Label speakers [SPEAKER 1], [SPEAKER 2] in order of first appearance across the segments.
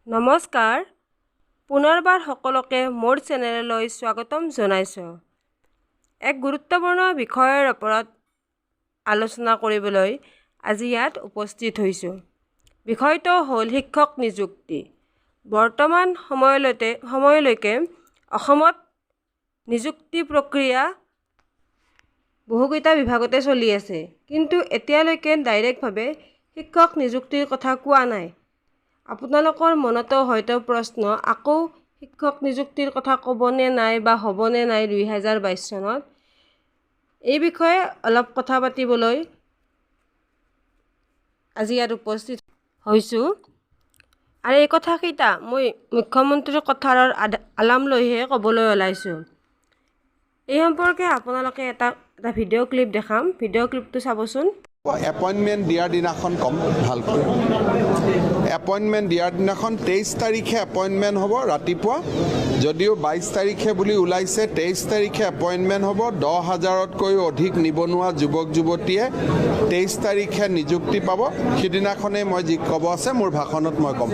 [SPEAKER 1] নমস্কাৰ, পুনৰবাৰ সকলোকে মোৰ চেনেললৈ স্বাগতম জনাইছোঁ। এক গুৰুত্বপূৰ্ণ বিষয়ৰ ওপৰত আলোচনা কৰিবলৈ আজি ইয়াত উপস্থিত হৈছোঁ। বিষয়টো হ'ল শিক্ষক নিযুক্তি। বৰ্তমান সময়লৈকে অসমত নিযুক্তি প্ৰক্ৰিয়া বহুকেইটা বিভাগতে চলি আছে, কিন্তু এতিয়ালৈকে ডাইৰেক্টভাৱে শিক্ষক নিযুক্তিৰ কথা কোৱা নাই। আপোনালোকৰ মনতো হয়তো প্ৰশ্ন, আকৌ শিক্ষক নিযুক্তিৰ কথা ক'বনে নাই বা হ'বনে নাই 2022 চনত? এই বিষয়ে অলপ কথা পাতিবলৈ আজি ইয়াত উপস্থিত হৈছোঁ। আৰু এই কথাকেইটা মই মুখ্যমন্ত্ৰীৰ কথাৰ আলাম লৈহে ক'বলৈ ওলাইছোঁ। এই সম্পৰ্কে আপোনালোকে এটা এটা ভিডিঅ' ক্লিপ দেখাম, ভিডিঅ' ক্লিপটো চাবচোন।
[SPEAKER 2] এপইণ্টমেণ্ট দিয়াৰ দিনাখন ক'ম ভালকৈ। এপইণ্টমেণ্ট দিয়াৰ দিনাখন, 23 তাৰিখে এপইণ্টমেণ্ট হ'ব ৰাতিপুৱা। যদিও 22 তাৰিখে বুলি ওলাইছে, 23 তাৰিখে এপইণ্টমেণ্ট হ'ব। 10 হাজাৰতকৈও অধিক নিবনুৱা যুৱক যুৱতীয়ে 23 তাৰিখে নিযুক্তি পাব। সিদিনাখনেই মই যি ক'ব আছে, মোৰ ভাষণত মই ক'ম।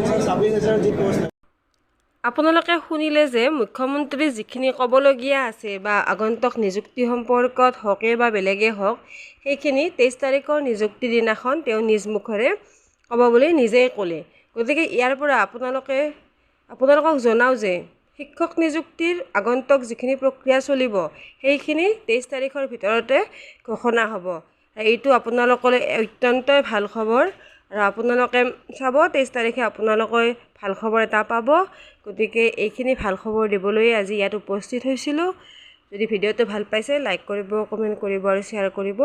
[SPEAKER 1] আপোনালোকে শুনিলে যে মুখ্যমন্ত্ৰী যিখিনি ক'বলগীয়া আছে বা আগন্তুক নিযুক্তি সম্পৰ্কত হওকে বা বেলেগেই হওক, সেইখিনি 23 তাৰিখৰ নিযুক্তি দিনাখন তেওঁ নিজ মুখেৰে ক'ব বুলি নিজেই ক'লে। গতিকে ইয়াৰ পৰা আপোনালোকক জনাওঁ যে শিক্ষক নিযুক্তিৰ আগন্তুক যিখিনি প্ৰক্ৰিয়া চলিব, সেইখিনি 23 তাৰিখৰ ভিতৰতে ঘোষণা হ'ব। এইটো আপোনালোকলৈ অত্যন্তই ভাল খবৰ আৰু আপোনালোকে চাব, 23 তাৰিখে আপোনালোকে ভাল খবৰ এটা পাব। গতিকে এইখিনি ভাল খবৰ দিবলৈ আজি ইয়াত উপস্থিত হৈছিলোঁ। যদি ভিডিঅ'টো ভাল পাইছে, লাইক কৰিব, কমেণ্ট কৰিব আৰু শ্বেয়াৰ কৰিব।